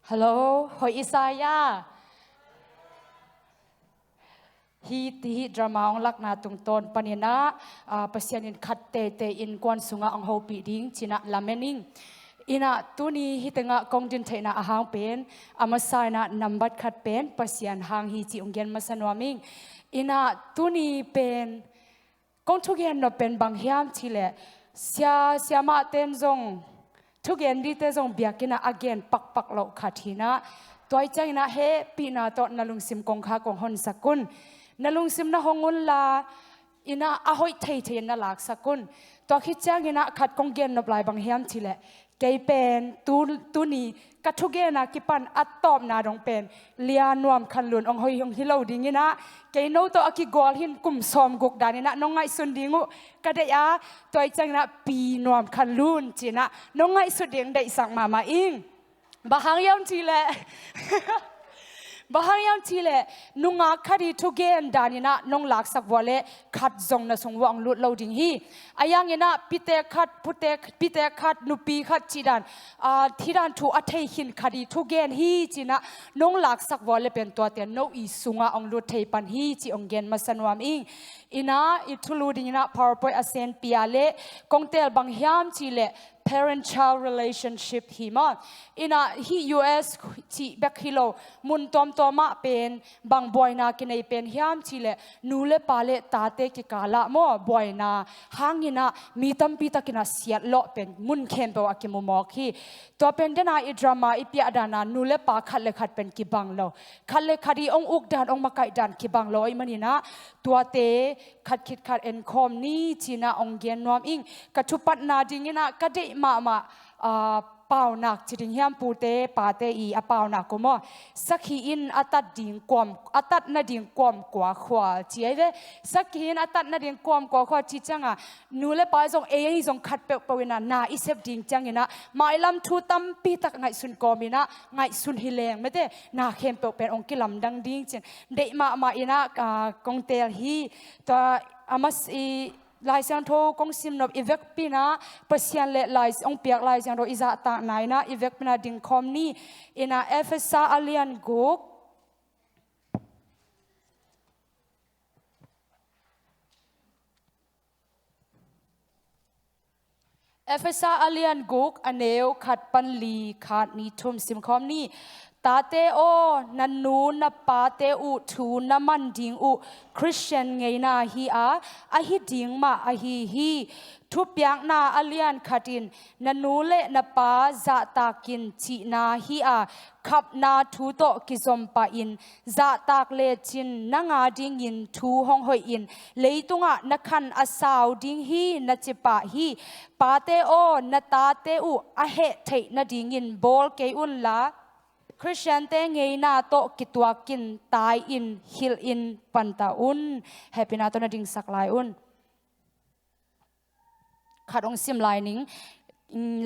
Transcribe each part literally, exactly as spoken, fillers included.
Hello, hoih i sa hia? Hih, hih drama hong lakna tungtawn panin ah, ah, Pasian in khat teitei innkuan sungah hong hopih ding ci-in ah lamen ing. In ah tuni hih tengah kong din theihna a hang pen, a masa in ah nambat khat pen Pasian hang hi cih hong gen masa nuam ing. In ah tuni pen kong thugen nop pen bang hiam cih leh, sia, siamahte in zong, thugen dingte zong biakinn ah a gen pakpak loh khat hi in ah, tua ahih ciangin ah hehpihna tawh na lungsim kong kha kong honsak un. Na lungsim na hong un la, in ah a hoih theithei in na laksak un. Tua khit ciangin ah khat kong gen nop lai bang hiam cih leh, kei pen tu, tuni ka thugen a kipan a tawpna dong pen Lia Nuam Khan Lun hong hoih hong hi lo ding in ah, kei no tawh a kigual hi-in kum sawmguk dan in ah nong ngaihsun ding uh ka deih a, tua ahih ciangin ah Pi Nuam Khan Lun ci-in ah nong ngaihsut ding deihsak mahmah ing. Bang hang hiam cih leh, bang hang hiam cih leh, nungak khat ii thugen dan in ah nong laksak vua leh khat zong na sung uah hong lut lo ding hi. Ahi hangin ah pite khat, pute, pite khat, nupi khat cih dan, ah, hih dan thu a thei khin khat ii thugen hi ci-in ah nong laksak vua leh pen tuate no ii sungah hong lut thei pan hi cih hong gen masa nuam ing. In ah i thulu ding in ah PowerPoint a senpi a leh kong teel bang hiam cih leh parent-child relationship hi maw. In ah hih U S cih bek hi lo, mun tuamtuam ah pen bang buaina kinei pen hiam cih leh, nu le pa le tate kikal ah maw, buaina hangin ah mi tampi takin ah siatlawh pen mun khempeuh ah kimu mawk hi. Tua pen den a i drama i piah dan a nu le pa khat le khat pen kibang lo, khat le khat ii hong uk dan, hong makaih dan kibang lo ahih manin ah, tuate khat khit khat enkhawm ni ci-in ah hong gen nuam ing. Ka thupatna ding in ah ka deih mahmah, ah, paunak ci ding hiam, pute pate ii a paunak uh maw. Sakhi in a tat ding kuam, a tat nading kuam kua khual ci ahi ve. Sakhi in a tat nading kuam kua khual cih ciang a, nu le pa zong, ei ahi zong khat peuhpeuh in ah na i sep ding ciangin ah mailam thu tampi tak ngaihsun kawm in ah ngaihsun hi leng, mete, na khempeuh pen hong kilamdang ding ci-in deih mahmah in ah, ah, kong teel hi. Tua a mas i Lai Siangtho kong sim nop i vekpi in ah, Pasian le Lai, hong piak Lai Siangtho i zahtakna in ah i vekpi in ah dingkhawm ni. In ah Efesa a lian guk, Efesa a lian guk, a neu khat pan li, khat, nih, thum simkhawm ni. Tate aw, na nu na pate uh thu na man ding uh Khristian ngeina hi a, ahi ding mah ahi hi. Thupiakna a lian khat in, na nu le na pa zahtak in cihna hi a, khapna thu tawh kizom pahin zahtak lecin nang a dingin thu hong hoih in, leitungah na khan a sau ding hi na ci pah hi. Pate aw, na tate uh a heh theih nadingin bawl kei unla, Khristiante ngeina tawh kituakin tai-in hilhin panta un. Hehpihna tawh na dingsak lai un. Khat hong sim lai ning.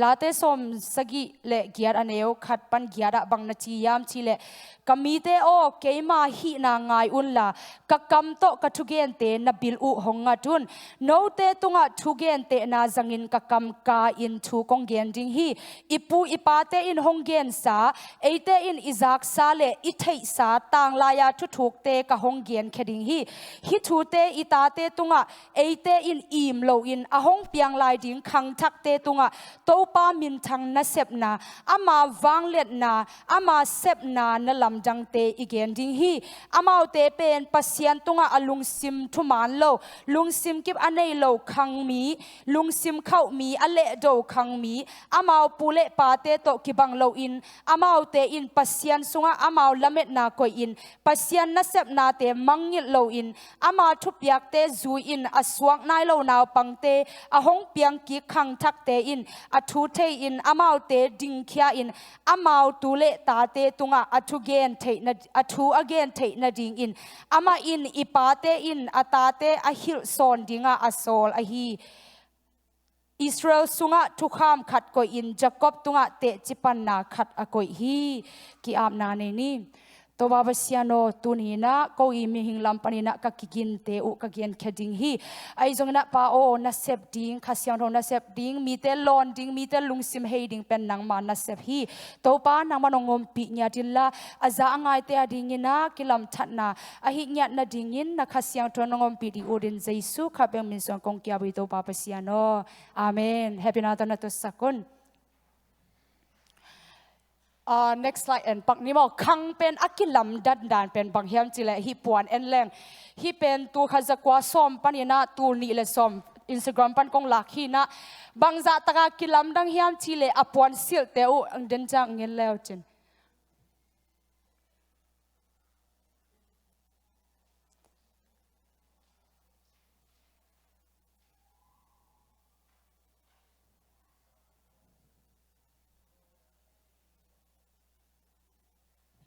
Late sawm sagih le giat, a neu khat pan giat ah bang na ci hiam cih leh, ka mite aw, keima hihna ngai unla, ka kam tawh ka thugente na bil uh hong ngat un. Note tungah thugentehna zangin ka kam ka-in thu kong gen ding hi. I pu i pate in hong gensa, eite in i zaksa le i theihsa tanglai-a thuthukte ka hong genkhia ding hi. Hih thute i tate tungah eite in im loin a hong piang lai ding khangthakte tungah Topa minthang nasepna, ama vangliatna, ama sepna na lamdangte i gen ding hi. Amaute pen Pasian tungah a lungsim thuman lo, lungsim kip a nei lo khangmi, lungsim khauhmi, a lehdo khangmi, amau pu le pate tawh kibang loin, amaute in Pasian sungah amau lametna koihin, Pasian nasepnate mangngilh loin, ama thupiakte zui-in a suak nai lo naupangte a hong piangkik khangthakte in a thu thei-in amaute dingkhia-in, amau tu le tate tungah a thu gen theih na, a thu a gen theih nadingin, amah in i pate in a tate a hilh sawn dingah a sawl ahi. Israel sungah thukham khat koihin Jacob tungah teci panna khat a koih hi. Ki-apna nei ni. Topa Pasian aw, tuni-in ah ko i mihing lam panin ah ka kiginte uh ka genkhia ding hi. Ahi zongin ah Pa aw, na sep ding, Kha Siangtho na sep ding, mite lawn ding, mite lungsim hei ding pen nangma na sep hi. Topa, nangman hong ompih ngiat inla, a za a ngaite a dingin ah kilamthatna a hih ngiat nadingin na Kha Siangtho hong ompih ding utin Jesu Khazih min suang kong ki-ap hi, Topa Pasian aw. Amen. Happy na tawh na tusak un. Ah, next slide en pak ni maw. Khang pen a kilamdan dan pen bang hiam cih leh hih puan en leng. Hih pen tul khat za kua sawm panin ah tul nih le sawm Instagram pan kong lak hi-in ah, bangzah takin a kilamdang hiam cih leh a puan silhte uh ang den ciang ngen le uh cin.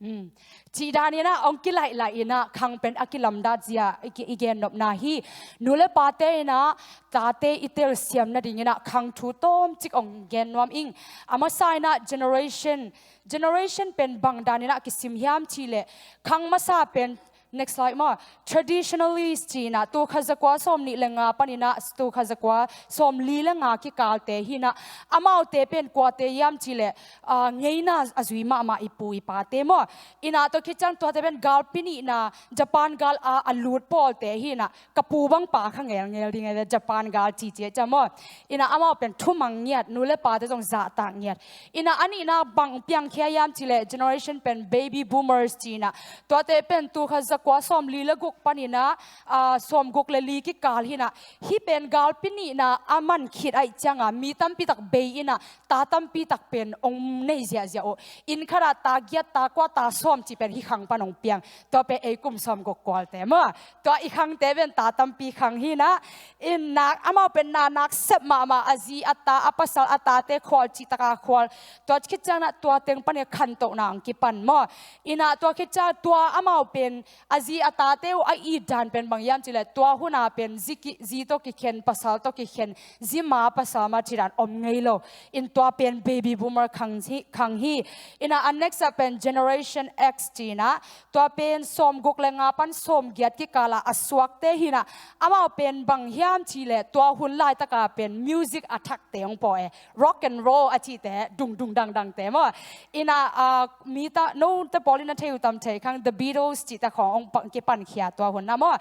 Hmm. Cih danin ah hong kilaih laih in ah khang pen a kilamdan zia i ki-, i gen nopna hi. Nu le pate in ah tate i telsiam nadingin ah khang thu tawmcik hong gen nuam ing. A masa in ah generation, generation pen bang danin ah kisim hiam cih leh, khang masa pen, next slide maw. Traditionalist ci-in ah tul khat za kua sawm nih le nga panin ah tul khat za kua sawm li le nga kikalte hi-in ah, amaute pen kuate hiam cih leh, ah, ngeina a zui mahmah i pu i pate maw. In ah tua khit ciang tuate pen galpi nihna, Japan gal a a lut pawlte hi-in ah, ka pu bang pa kha ngelngel ding e, Japan gal cici e cia maw. In ah amau pen thumang ngiat, nu le pate zong zahtak ngiat. In ah a nihna bang piangkhia hiam cih leh generation pen baby boomers ci-in ah, tuate pen tul khat za kua sawm li le guk panin ah, ah, sawm guk le li kikal hi-in ah, hih pen galpi nihna a man khit ahih ciangin mi tampi tak bei in ah, ta tampi tak pen hong nei ziahziah uh. Inn khat ah ta giat, ta kua, ta sawm cih pen hih khang pan hong piang. Tua pen ei kum sawm guk kualte maw. Tua i khangte pen ta tampi khang hi-in ah, in nak, amau pen na nak sep mahmah, a zi a ta, a pasal a tate khual cih takin khual. Tua khit ciangin ah tua teng panin khantohna hong kipan maw. In ah tua khit ciang tua amau pen a zi a tate uh a it dan pen bang hiam cih leh, tua hun ah pen zi ki-, zi tawh kikhen, pasal tawh kikhen, zi ma pasal ma cih dan om ngei lo. In tua pen baby boomer khang hi, khang hi. In ah a next ah pen generation X ci-in ah, tua pen sawm guk le nga pan sawm giat kikal ah a suakte hi-in ah, amau pen bang hiam cih leh tua hun laitak ah pen music a thakte hong pua e. Rock and roll a cihte, dung dung dang dangte maw. In ah, ah, mi ta, note pawl in na thei uh tam thei khang, The Beatles cihte khawng hong pa-, kipankhia tua hun ah maw.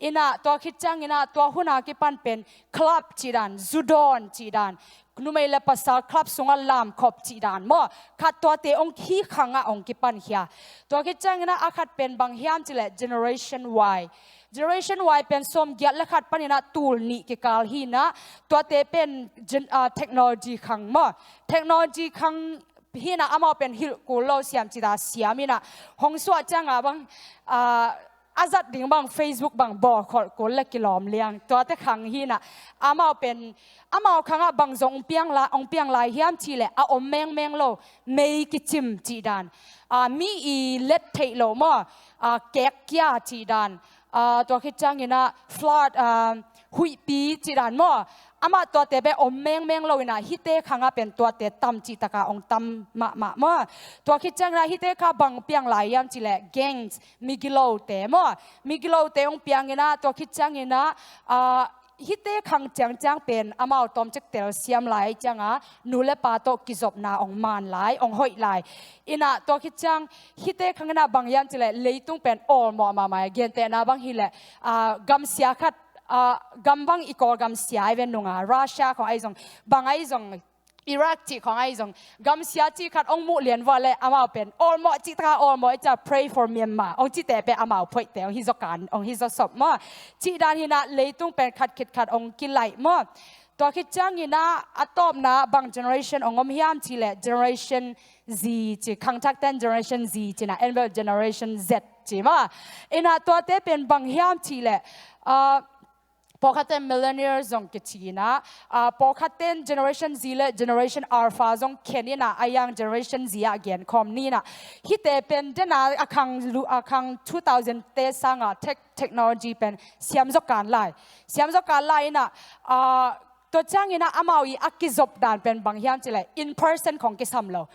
In ah tua khit ciangin ah tua hun a kipan pen club cih dan, zu dawn cih dan, numei le pasal club sungah lamkhop cih dan maw. Khat tuate hong, hih khang ah hong kipankhia. Tua khit ciangin ah a khat pen bang hiam cih leh generation Y. Generation Y pen sawm giat le khat panin ah tul nih kikal hi-in ah, tuate pen gen-, ah, technology khang maw. Technology khang hi-in ah amau pen hilh kul lo, siam cih dan siam in ah, hong suah ciangin bang, ah, a zat ding bang Facebook bang bawlkholh kul le kilawm liang, tuate khang hi-in ah, amau pen, amau khang ah bang zong hong piang la-, hong piang lai hiam cih leh, a om mengmeng lo, mei kicim cih dan, ah, mi i let theih loh maw, ah, kek kia cih dan, ah, tua khit ciangin ah flood, ah, huihpi cih dan maw. Amah tuate pen om mengmeng lo in ah, hihte khang ah pen tuate tam cih takin hong tam mahmah maw. Tua khit ciangin ah hihte khang bang piang lai hiam cih leh, gangs, migilote maw. Migilote hong piang in ah, tua khit ciangin ah, ah, hihte khang ciangciang pen amau tawmcik telsiam lai ciangin, nu le pa tawh kizopna hong man lai, hong hoih lai. In ah tua khit ciang hihte khang in ah bang hiam cih leh, leitung pen awlmawh mahmah e. Gentehna bang hi leh, ah, gamsia khat, ah, gam bang i Kawlgam sia i ven nung ah, Russia khawng ahi zong, bang ahi zong, Iraq cih khawng ahi zong, gamsia cih khat hong muh lian vua leh amau pen awlmawh cih takin awlmawh i cia, "Pray for Myanmar," hong cihte pen amau phoihte hong hi zaw kan, hong hi zaw sop maw. Cih dan hi-in ah leitung pen khat khit khat hong kilaih maw. Tua khit ciangin ah a tawpna bang generation hong om hiam cih leh, Generation Z ci, khangthakte'n Generation Z ci-in ah, en bel Generation Z ci maw. In ah tuate pen bang hiam cih leh, ah, pawlkhatte'n millennial zong kici in ah, ah, pawlkhatte'n Generation Z le Generation Alpha zong khen in ah, a young Generation Z ah genkhawm ni in ah. Hihte pen den a, a khang lu-, a khang two thousand te sangin tech, technology pen siam zaw kan lai. Siam zaw kan lai in ah, ah, tua ciangin ah amau i a kizop dan pen bang hiam cih leh, in person khawng kisam lo.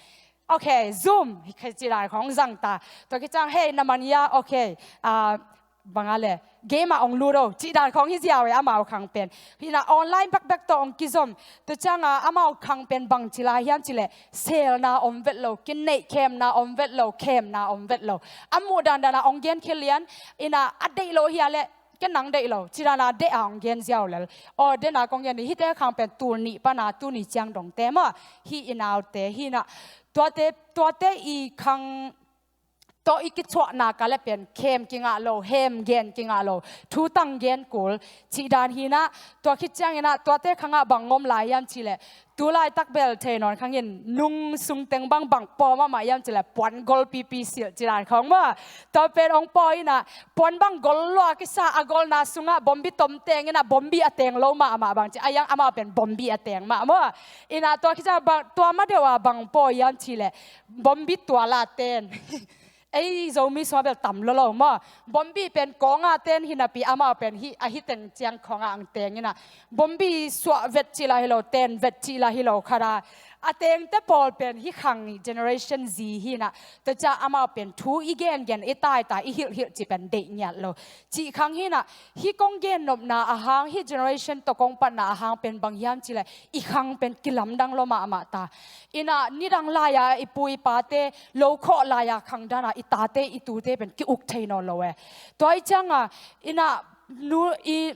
Ok, Zoom, hi khe ci dan khong zang ta. Tua khit ciang, hei, na man ia, ok, ah, bang a le, game ah ong lut o, ci dan khong hi ziau e, amau khang pen. Hi na online bekbek tawh ong kizom. Tua ciang a, amau khang pen bang ci lai hiam ci leh, selna om vet lo, kineih khemna om vet lo, khemna om vet lo. A muh dandan a ong gen khia lian, hi na a deih lo hia leh, ken nang deih lo, ci dan a deih a ong gen ziau lel. Aw, den a kong gen ni, hite khang pen tul nih pan a, tuni ciang dongte maw, hi i naute, hi na, tuate, tuate i khang, tawh i kithuahna ka le pen, khem kingah lo, hem gen kingah lo, thu tang gen kul, cih dan hi na, tua khit ciang hi na, tuate khang ah bang om lai hiam ci leh, tu laitak bel thei nawn khang in, nung sung teng bang bang paw mahmah hiam ci leh, puan gol pipi silh ci dan khong maw. Tua pen ong paw hi na, puan bang gol lua kisa a golna sung ah, bombi tom teng hi na, bombi a teng lo mahmah bang ci, a iang amau pen bombi a teng mah maw. Hi na tua khit ciang bang, tua ma deuh a bang paw hiam ci leh, bombi tual a ten. Ei, Zomi sung ah bel tam lolo maw. Bombi pen kawng a ten hi napi amau pen hi, a hi teng ciang khong ah ang teng hi na. Bombi suah vet ci la hi lo, ten vet ci la hi lo khat a. A tengte pawl pen hi khang generation zi hi na. Tua ciang amau pen thu i gengen, i taitai, i hilhhilh ci pen deih ngiat lo. Cih khang hi na, hi kong gennopna a hang, hi generation tawh kong patna a hang pen bang hiam ci leh, i khang pen kilamdang lo mahmah ta. Hi na, nidang lai a i pu i pate lo khawh lai a khang dan a i tate i tute pen ki-uk thei nawn lo e. Tua hi ciang a, hi na, nu, i,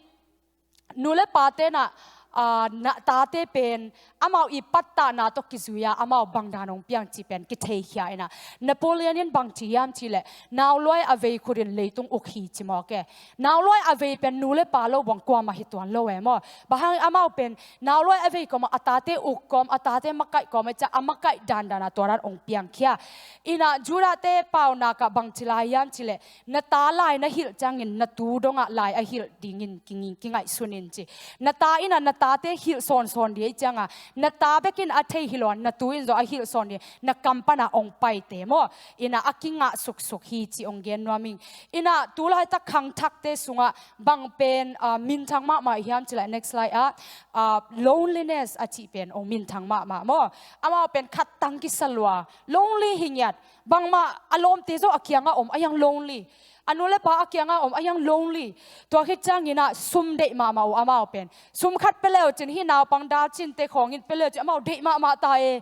nu le pate na, ah, na tate pen, amau i pattahna tawh kizui a, amau bang dan ong piang ci pen kitheikhia hi na. Napoleon in bang ci hiam ci leh, nauluai a vei khut in leitung uk hi ci mawk e. Nauluai a vei pen nu le pa lo bang kuamah hi tuan lo e maw. Bang hang amau pen, nauluai a vei kawm a, a tate uk kawm, a tate makaih kawm, a ciang a makaih dandan a tua dan ong piangkhia. Hi na Judah te paunak ah bang ci lai hiam ci leh, na ta lai na hilh ciangin na tu dong ah lai a hilh dingin ki, kingaihsun in ci. Na ta hi na, na tate hilh sawnsawn ding hi ciang a, na ta bek in a thei hi lo a, na tu in zong a hilh sawn ding, na kam pan a ong paite maw. Hi na a kingah suksuk hi ci ong gen nuam ing. Hi na tu laitak khangthakte sung ah bang pen, ah, minthang mahmah hiam ci leh, next slide ah, ah, loneliness a cih pen ong minthang mahmah maw. Amau pen khat tang kisa lua, lonely hi ngiat. Bangmah a lawmte zong a kiang ah om, a iang lonely. A nu le pa a kiang ah om, a iang lonely. Tua khit ciang hi na sum deih mahmah uh amau pen. Sum khat pia le uh cin, hi naupang dal cinte khong in pia le uh cin, amau deih mahmah ta e.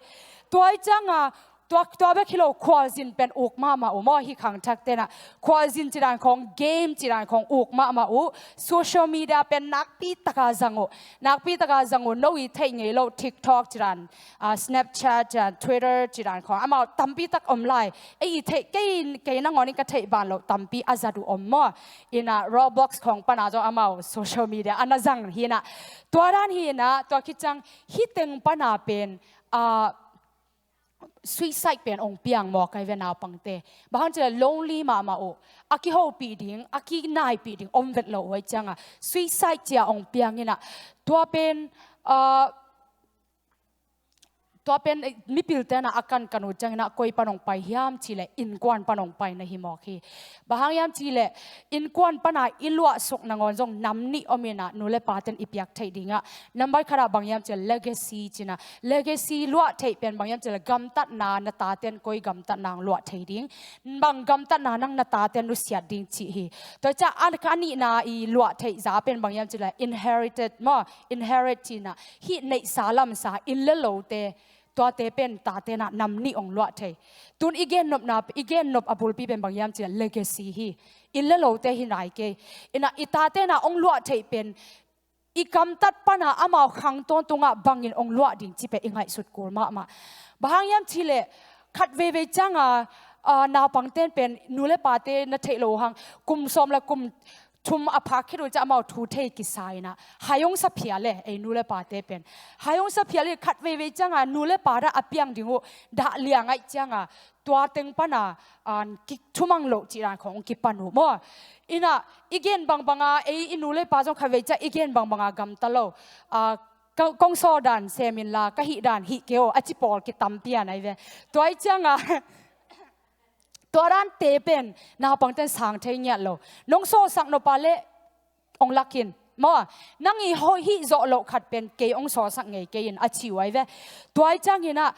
Tua hi ciang a, tua, tua bek hi lo, khualzin pen uk mahmah uh maw, hi khangthakte na. Khualzin ci dan khong, game ci dan khong uk mahmah uh. Social media pen nakpi tak a zang uh. Nakpi tak a zang uh, no i theih ngei lo TikTok ci dan, ah, Snapchat ci dan, Twitter ci dan khong amau tampi tak om lai. Ei i theih, kei, kei nangawn in ka theih ban lo tampi a zat uh om maw. Hi na Roblox khong pan a zong amau social media a na zang hi na. Tua dan hi na, tua khit ciang hi teng pan a pen, ah, suicide pen ong piang mawk ai ve naupangte. Bang hang ci leh lonely mahmah uh. A kihopih ding, a kinaipih ding om vet lo uh ai ciang a, suicide ci a ong piang hi na. Tua pen, ah, tua pen, eh, mipilte na a kankan uh ciang hi na koi pan ong pai hiam ci leh, innkuan pan ong pai na hi mawk hi. Bang hang hiam ci leh, innkuan pan a i luahsuk nangawn zong nam nih om hi na, nu le paten i piak theih ding ah. Nambai khat ah bang hiam ci leh legacy ci na. Legacy luah theih pen bang hiam ci leh gamtatna, na taten koi gamtatna ong luah thei ding. Bang gamtatna nang na taten nusiat ding cih hi. Tua ciang a, a nihna i luah theih za pen bang hiam ci leh inherited maw, inherit ci na. Hih neihsa lamsa, inn le lote, tuate pen tate na nam nih ong luah thei. Tun i gennopna, i gennop a bulpi pen bang hiam ci leh legacy hi. Inn le lote hi nai kei. Hi na i tate na ong luah theih pen i gamtat pan a amau khang tawntung ah bangin ong luah ding ci pen i ngaihsut kul mahmah. Bang hang hiam ci leh khat veivei ciang a, ah, naupangten pen nu le pate na theih lo uh hang, kum sawm le kum thum a phak khit uh ciang amau thu thei kisa hi na. Hai ong sa phial e, ei nu le pate pen. Hai ong sa phial hi, khat veivei ciang a nu le pa dah a piang ding uh, dah liang ai ciang a, tua teng pan a, ah, kithumang loh ci dan khong kipan uh maw. Hi na, i gen bangbang a, ei i nu le pa zong khat vei ciang i gen bangbang a gamta lo. Ah, ka, kong sawl dan sem in la, ka hih dan hih kei o, a ci pawl kitam pian ai ve. Tua hi ciang a, tua dante pen naupangten sang thei ngiat lo. Nong sawlsak nop a leh ong lak in maw. Nang i hih zawh loh khat pen kei ong sawlsak ngei kei in a ci uh ai ve. Tua hi ciang hi na,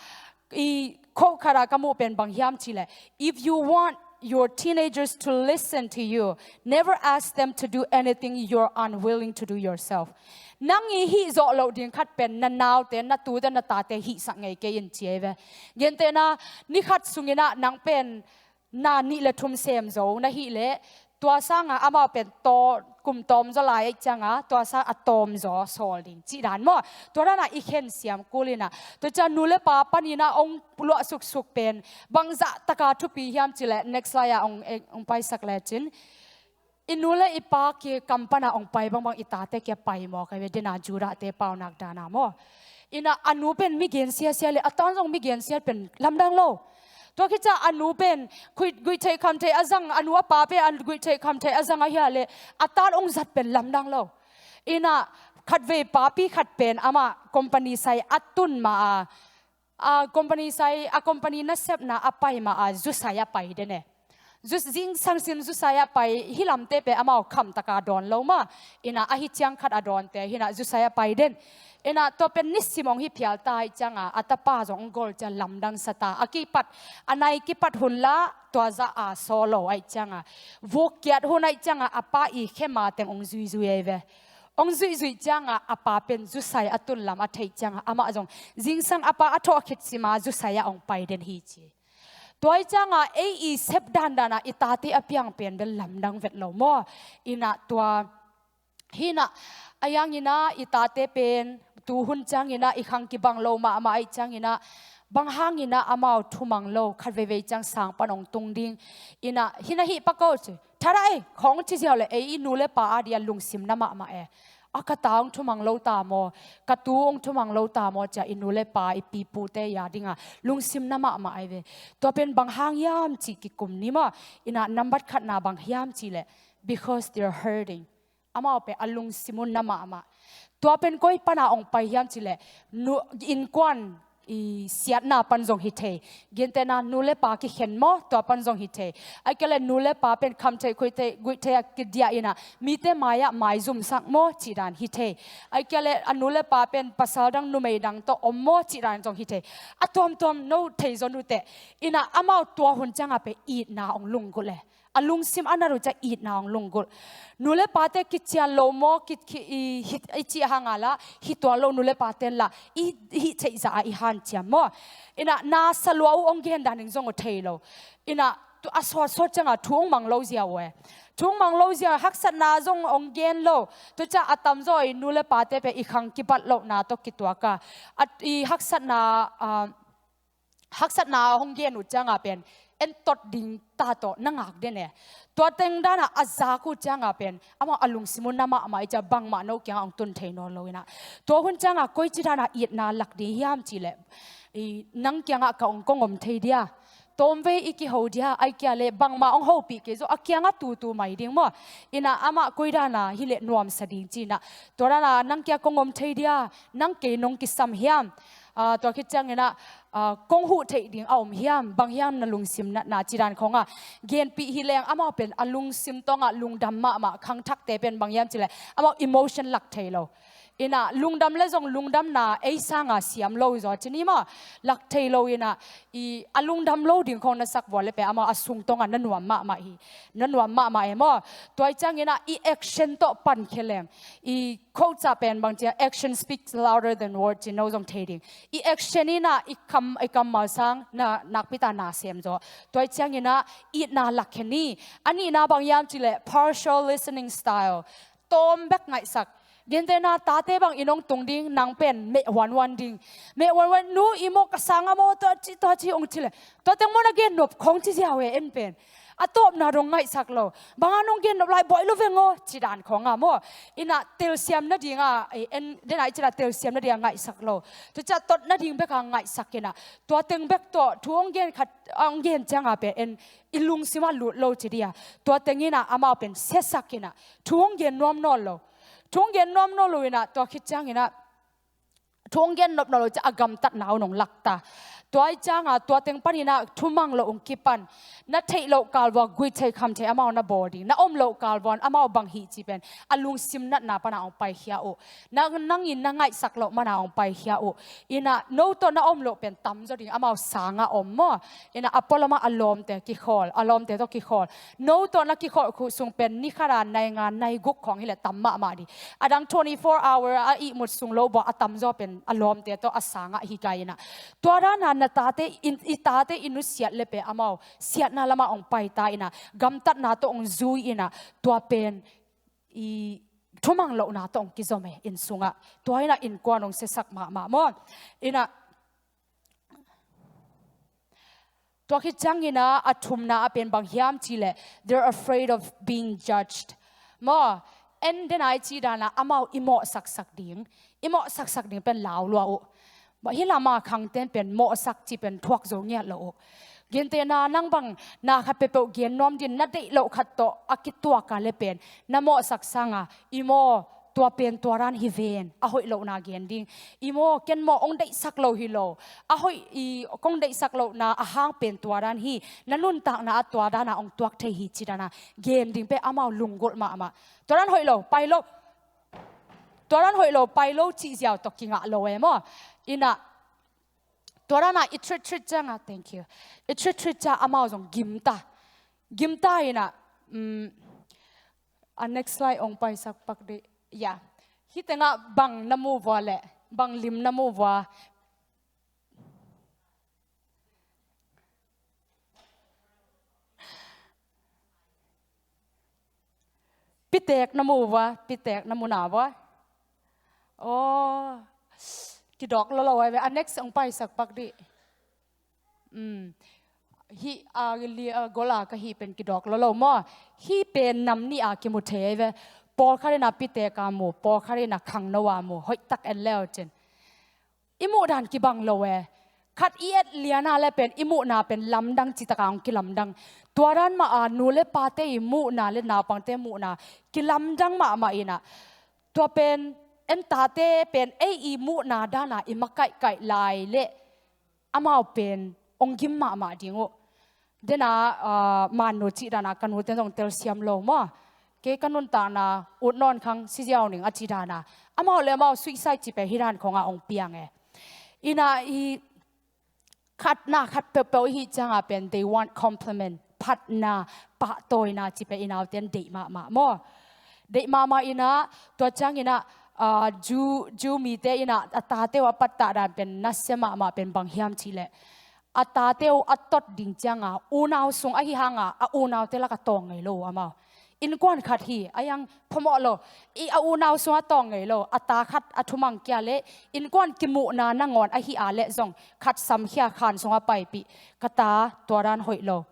I quote khat ah ka muh pen bang hiam cih leh, "If you want your teenagers to listen to you, never ask them to do anything you're unwilling to do yourself." Nang i hih zawh loh ding khat pen na naute, na tute, na tate hihsak ngei kei in ci ei ve. Gentehna, ni khat sungin ah nang pen na nih le thum sem zo na hih leh, tua sangin amau pen taw, kum tawm zaw lai ahih ciangin tua sang a tawm zaw sawl ding cih dan maw. Tua dan ah i khen siam kul in ah, tua ciang nu le pa panin ah hong luah suksuk pen bangzah takin thupi hiam cih leh, next slide ah hong, hong paisak lecin, i nu le i pa kiang pan ah hong pai bangbang i tate kiang pai mawk hi ve, dena Judahte paunak dan ah maw. In ah a nu pen mi gensia sia leh a tan zong mi gensia pen lamdang lo. Tua khit ciang a nu pen guih, guih theih kham theih a zang, a nu a pa pen a guih theih kham theih a zang ahih leh a tan hong zat pen lamdang lo. In ah khatvei papi khat pen amah company sai a tun ma a, a company sai, a company nasepna a pai ma a, zu sai a pai den e. Zu, zingsang sim zu sai a pai, hih lamte pen amau kham takin dawn lo maw. In ah ahi ciang khat a dawnte hi in ah zu sai a pai den. In ah tua pen nisim hong hi phial ta ahih ciangin a tapa zong hong gol ciang lamdang sa ta. A kipat, a nai kipat hun la tua zah a sawl lo ahih ciangin, vuk kiat hun ahih ciangin a pa i khe ma teng hong zuizui ei ve. Hong zuihzuih ciangin a pa pen zu sai a tun lam a theih ciangin amah zong zingsang a pa a thawh khit sim a zu sai ah hong pai den hi ci. Tua ahih ciangin ei i sep dandan ah i tate a piang pen bel lamdang vet lo maw. In ah tua hi in ah, a yang in ah i tate pen tu hun ciangin ah i khang kibang lo mahmah ahih ciangin ah, bang hangin ah amau thumang lo, khat veivei ciang sang pan hong tung ding. In ah hi in ah hih pak o ci. Thadah ei, khawng ci ziau leh ei i nu le pa a dia lungsim na mahmah e. A ka ta hong thumang lo ta maw, ka tu hong thumang lo ta maw ci a i nu le pa i pipute a dingin lungsim na mahmah ei ve. Tua pen bang hang hiam cih kikum ni maw. In ah nambat khatna bang hiam cih leh, because they're hurting. Amau pen a lungsim uh na mahmah. Tua pen koi pan ah hong pai hiam cih leh, nu, innkuan i siatna pan zong hi thei. Gentehna nu le pa kikhen maw, tua pan zong hi thei. Ahih kei leh nu le pa pen kham theih khuih theih guih theih a kidiah in ah mite mai ah maizumsak maw cih dan hi thei. Ahih kei leh a nu le pa pen pasal dang numei dang tawh om maw cih dan zong hi thei. A tuamtuam no thei zaw nu teh. In ah amau tua hun ciangin pen itna hong lunggulh e. A lungsim a nat uh ciang itna hong lunggulh. Nu le pate kician lo maw, ki, ki, i, hi, i cih hang a la, hi tuan lo nu le pate la, i, i hih theih zah a i hanciam maw. In ah na sa lua uh hong gen dan ding zong uh thei lo. In ah tu a sawtsawt ciangin thu hong mang lo ziau uh e. Thu hong mang lo ziau, haksatna zong hong gen lo. Tua ciang a tamzaw i nu le pate pen i khang kibat lohna tawh kituak a, a, i haksatna, a, haksatna hong gen uh ciangin pen entot ding ta tawh na ngak den e. Tua teng dan ah a zak uh ciangin pen amau a lungsim uh na mahmah ahih ciang bangmah no kiangah hong tun thei nawn lo in ah. Tua hun ciangin koici dan ah itna lak ding hiam cih leh, i, nang kiangah ka hong kong om thei dia, tawmvei i kiho dia, ahih kei leh bangmah hong hopih kei zaw, a kiangah tutu mai ding maw. In ah amah koi dan ah hi leh nuamsa ding ci in ah, tua dan ah nang kiangah kong om thei dia, nang kei nong kisam hiam? A, tua khit ciangin ah, a, kong huh theih ding a om hiam, bang hiam na lungsim natna cih dan khawng a genpih hi leng, amau pen a lungsim tawngah lungdam mahmah. Khangthakte pen bang hiam cih leh amau emotion lak thei lo. In ah lungdam leh zong lungdamna ei sangin siam lo zaw ci ni maw. Lak thei lo in ah, i, a lungdam lo ding khawng na sak vua leh pen amau a sung tawngah na nuam mahmah hi. Na nuam mahmah e maw. Tua ahih ciangin ah i action tawh pankhia leng, i, quote ah pen bang ci a, "Action speaks louder than words," ci, no zong thei ding. I action in ah, i kam, i kammal sang na nakpi takin na sem zaw. Tua ahih ciangin ah itna lak khia ni. A nihna bang hiam cih leh partial listening style. Tawm bek ngaihsak. Gentehna tate bang inn hong tung ding, nang pen meh huanhuan ding. Meh huanhuan, "Nu, i maw ka sang a maw, tua ci, tua ci," hong ci leh, "Tua teng maw na gen nop?" khawng ci ziau e en pen. A tawpna dong ngaihsak lo. "Bang a nong gen nop lai, bawl lo veng aw," ci dan khawng a maw. In ah telsiam nading a, e, en, den ah i ci dan telsiam nading a ngaihsak lo. Tua ciang tot nading bek a ngaihsak in ah, tua teng bek tawh thu hong gen khat, a, hong gen ciangin pen en, i lungsim ah lut lo ci dia. Tua teng in ah amau pen siasak in ah thu hong gen nuam nawn lo. Thu hong gen nuam nawn lo in ah, tua khit ciangin ah thu hong gen nop nawn lo ciang a gamtatna uh hong lak ta. Tua i cianga tua teng paninah thumang loh ung kipan, na theih loh kalvua guithei khamthei amau na bawl ding, na om loh kalvua amau bang hih ci pen a lungsim natna pana ung paikhia uh. Nang, nangin na ngaihsak loh mana ung paikhia uh. Inah no tawh na om loh pen tamzaw ding, amau sanga om maw. Inah a pualamah a lawmte kikhawl, a lawmte tawh kikhawl. No tawh na kikholh khuh sung pen ni khata nai nga nai guk khawng hileh tam mahmah ding. A dang twenty-four hour a ihmut sung lo bua a tamzaw pen a lawmte tawh a sangah hi gai inah. Tua dana na tate, i tate i nusiat le pe amau siatna lamah ong paita inah, gamtatna tawh ong zui inah, tua pen i thumang lohna tawh ong kizom e inn sungah. Tua inah innkuan ong siasak mahmah maw. Inah tua khit cianginah a thumna a pen bang hiam cileh, they're afraid of being judged. Maw, en dena i ci dana amau i mawhsaksak ding, i mawhsaksak ding pen lau lua uh. Maw, hi lama khangten pen mawhsak ci pen thuak zo ngiat lo uh. Gentehna nang bang na khat peuhpeuh gen nuam din, na deih loh khat tawh a kituaka le pen na mawhsak sanga i maw, tua pen tua dan hi ven, a hoih lohna gen ding. I maw, ken maw ong deihsak lo hi lo, a hoih i kong deihsak lohna a hang pen tua dan hi, na nuntakna a tua dana ong tuak thei hi ci dana gen ding pe amau lunggulh mahmah. Tua dan hoih lo, pai lo. Tua dan hoih lo, pai lo cih ziau tawh kingah lo e maw. Inah tua dana i treat treat cianga, thank you, i treat treat cia amau zong gimta. Gimta inah, um, a next slide ong paisak pak dih. Ya. Hih tengah bang na mu vua leh, bang lim na mu vua? Pitek na mu vua, pitek na mu na vua? Oh, kidawk lo lo ai ve. A next ong paisak pak dih. Um, hih a li a gola ka hih pen kidawk lo lo maw. Hih pen nam nih a kimu thei ai ve. Pawlkhat inah pitek a mu, pawlkhat inah khangno a mu, hoih tak en leu cin. I muhdan kibang lo e. Khat i et liana le pen i muhna pen lamdang citaka ong kilamdang. Tua dan mah a nu le pate i muhna le naupangte muhna kilamdang mahmah inah, tua pen en tate pen ei i muhna dana i makaihkaih lai le amau pen ong gim mahmah ding uh. Dena, ah, mannu cih dana ka nute zong telsiam lo maw. Kei ka nuntakna ut nawn khang siziau ning a cih dana amau le amau suicide cih pen hih dan khonga ong piang e. Inah i khatna khat peuhpeuh i hih cianga pen they want compliment, phatna, pahtawina cih pen i nauten deih mahmah maw. Deih mahmah inah, tua cianginah, ah, Jew, Jew mite inah a tate uh a pattah dan pen nasia mahmah pen bang hiam cileh, a tate uh a tot ding cianga unau sung ahi hanga a unaute laka tawng ngei lo uh amau. Innkuan khat hi a, yang phamawh lo. I a unau sungah tawng ngei lo, a ta khat a thumang kia le innkuan kimuhna nangawn ahi a le zong khat samkhia khan sungah paipih, ka ta tua dan hoih lo,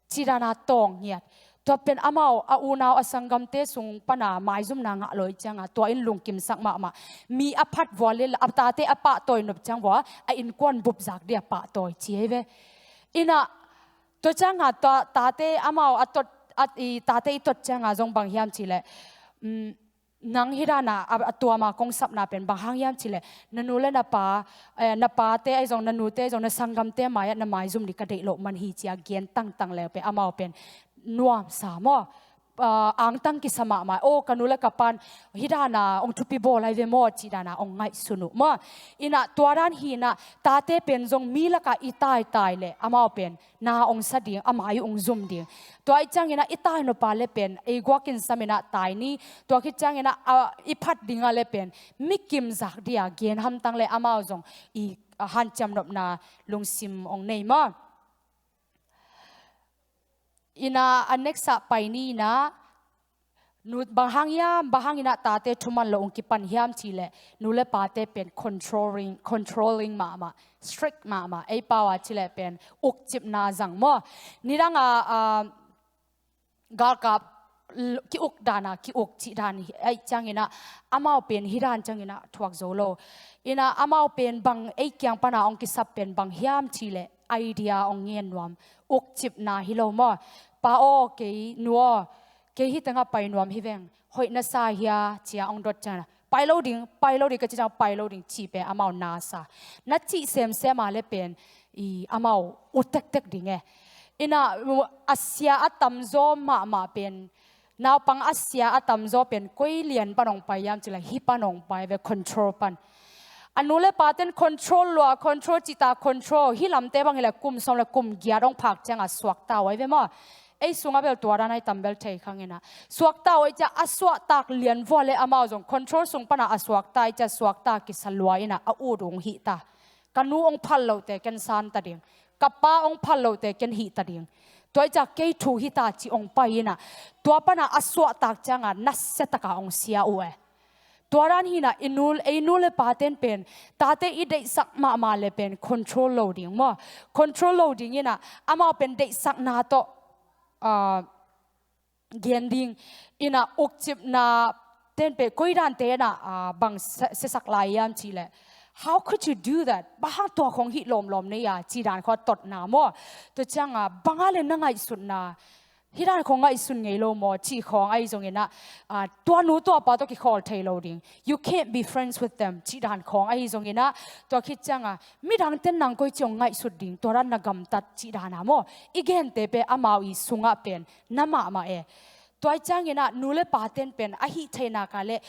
ci dana tawng ngiat. Tua pen amau a unau a sanggamte sung pana maizumna ngah lo i cianga tua in lungkimsak mahmah. Mi a phat vua le a tate a pahtawi nop ciang vua a innkuan bupzak dia pahtawi ci ei ve. Inah tua cianga tua tate amau a tot, a, i tate i tot cianga zong bang hiam cileh, um, nang hih dana a, a tuama kong sapna pen bang hang hiam cileh, na nu le na pa, eh, na pate ahi zong na nute ahi zong na sanggamte mai-ah na maizum dih ka deih loh man hi cia gen tangtang leu pe amau pen nuamsa maw. Ah, angtang kisa mahmah. Oh, ka nu le ka pan hih dana ong thupi bawl ai ve maw cih dana ong ngaihsun uh maw. Inah tua dan hi inah tate pen zong mi laka i taitai le amau pen na ong sa ding, a mai uh ong zum ding. Tua i cianginah i tai nop a le pen ei guakin saminah tai ni. Tua khit cianginah, ah, i phat dinga le pen mi kimzak dia gen hamtang le amau zong i, ah, hanciam nopna lungsim ong nei maw. Inah a next ah pai ni inah, nu, bang hang hiam, bang hang inah tate thuman lo ong kipan hiam cileh, nu le pate pen controlling, controlling mahmah, strict mahmah, ei pau a cileh pen ukcipna zang maw. Nidanga, ah, galkap l-, ki-uk dana ki-uk cih dan hi, aih cianginah amau pen hih dan cianginah thuak zo lo. Inah amau pen bang ei kiang pana ong kisap pen bang hiam cileh, idea ong ngen nuam, ukcipna hi lo maw. Pa aw, kei nu aw, kei hih tengah pai nuam hi veng, hoih na sa hia cia ong dot cianginah, pai lo ding, pai lo ding, ka cih ciang pai lo ding cih pen amau na sa. Na cih semsem a le pen i amau ut tektek ding e. Ina a sia a tamzaw mahmah pen, naupang a sia a tamzaw pen koi lian pan hong pai hiam cih leh hih pan hong pai ve, control pan. A nu le paten control lua, control cih ta control, hih lamte bang hi leh kum sawm le kum giat hong phak ciang a suakta uh ahi ve maw. Ei sungah bel tua dan ahi tam bel thei khang ina. Suakta uh ahi ciang a suahtak lian vua le amau zong control sung pan a suakta ahi ciang suakta kisa lua ina a ut uh hong hih ta. Ka nu hong phal lote ken san ta ding. Ka pa hong phal lote ken hih ta ding. Tua ahi ciang kei thu hi ta cih hong pai ina. Tua pan a suahtak ciang a nasia tak a hong sia uh e. Tua dan hi ina i nu, ei nu le paten pen, tate i deihsak mahmah le pen control lo ding maw. Control lo ding ina amau pen deihsakna tawh, ah, gen ding ina ukcipna ten pen koi dante na, ah, bang se-, siasak lai hiam cih leh, "How could you do that? Bang hang tua khong hih lawmlawm na hia?" cih dan khong totna maw. Tua ciang a, "Bang a le na ngaihsutna, hih dan khong ngaihsun ngei lo maw?" cih khong ahi zong ina, ah, "Tua nu tua pa tawh kikhawl thei lo ding. You can't be friends with them," cih dan khong ahi zong ina, tua khit ciang a, "Midang ten nang koi ci hong ngaihsut ding, tua dan na gamtat," cih dan a maw. I gente pen amau i sungah pen na mahmah e. Tua ahi ciang ina nu le paten pen a hih theinak a le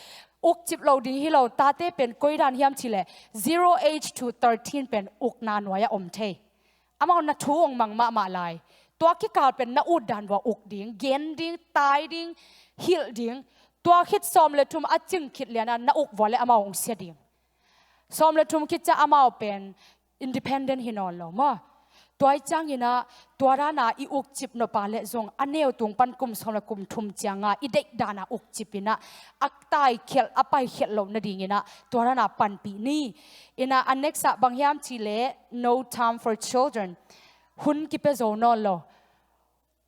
ukcip lo ding hi lo, tate pen koi dan hiam cih leh zero age to thirteen pen ukna nuai a om thei. Amau na thu hong mang mahmah lai. Tua kikal pen na ut dan vua uk ding, gen ding, tai ding, hilh ding. Tua khit sawm le thum a cing khit lian a na uk vua le amau hong sia ding. Sawm le thum khit ciang amau pen independent hi nawn lo maw. Tua ahi ciang ina, tua dan a i ukcip nop a le zong a neu tung pan kum sawm le kum thum ciang a i deih dan a ukcip ina, a taikhialh, a paikhialh loh nading ina, tua dan a panpih ni. Ina a next ah bang hiam cih leh no time for children. Hun kipia zo nawn lo.